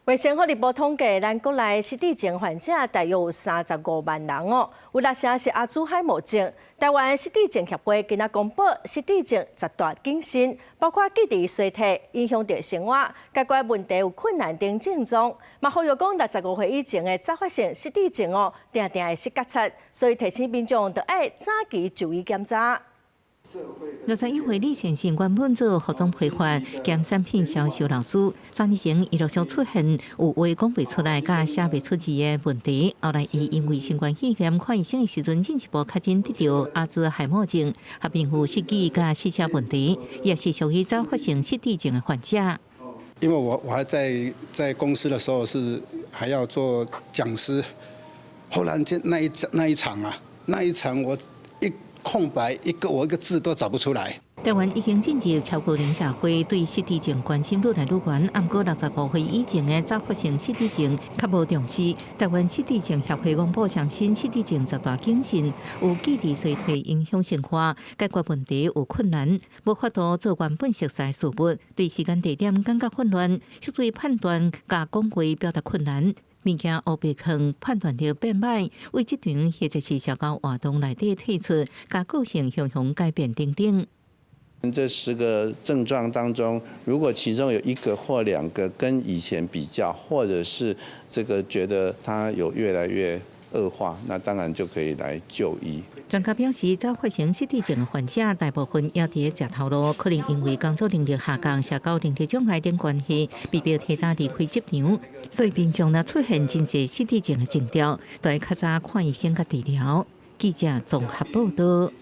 衛生福利部統計，咱國內失智症患者大約有35萬人哦，有六成是阿茲海默症。台灣失智症協會今仔公布失智症十大警訊，包括記憶衰退、影響著生活、解決問題有困難等症狀。嘛，呼籲講65歲以前的早發性失智症哦，定定會失覺察，所以提醒民眾著愛早期就醫檢查。 61歲李先生原本做服裝批發兼產品銷售老師，3年前伊陸續出現有話講袂出來、佮寫袂出字的問題。後來伊因為新冠肺炎看醫生的時陣，進一步確診得著阿茲海默症，合併有失記佮失車問題，也是屬於早發性失智症的患者。因為我還在公司的時候是還要做講師，忽然間那一場啊，那一場我一空白，一個我一個字都找不出來。台灣已經進入超高齡社會，對失智症關心愈來愈懸。毋過65歲以前的早發性失智症較無重視。台灣失智症協會公布上新失智症十大警訊，有記憶衰退影響生活、解決問題有困難、無法度做原本熟悉事物，對時間地點感覺混亂，思維判斷佮講話表達困難。物件烏白囥，判斷力變䆀，為職場或者是社交活動內底退出，佮個性雄雄改變等等。這10個症狀當中，如果其中有一個或兩個跟以前比較，或者是這個覺得它有越來越惡化，那當然就可以來就醫。專家表示，早發性失智症的患者大部分猶佇咧食頭路，可能因為工作能力下降、社交能力障礙等關係，被迫提早離開職場，所以民眾若出現真濟失智症的徵兆，都愛較早看醫生佮治療。記者綜合報道。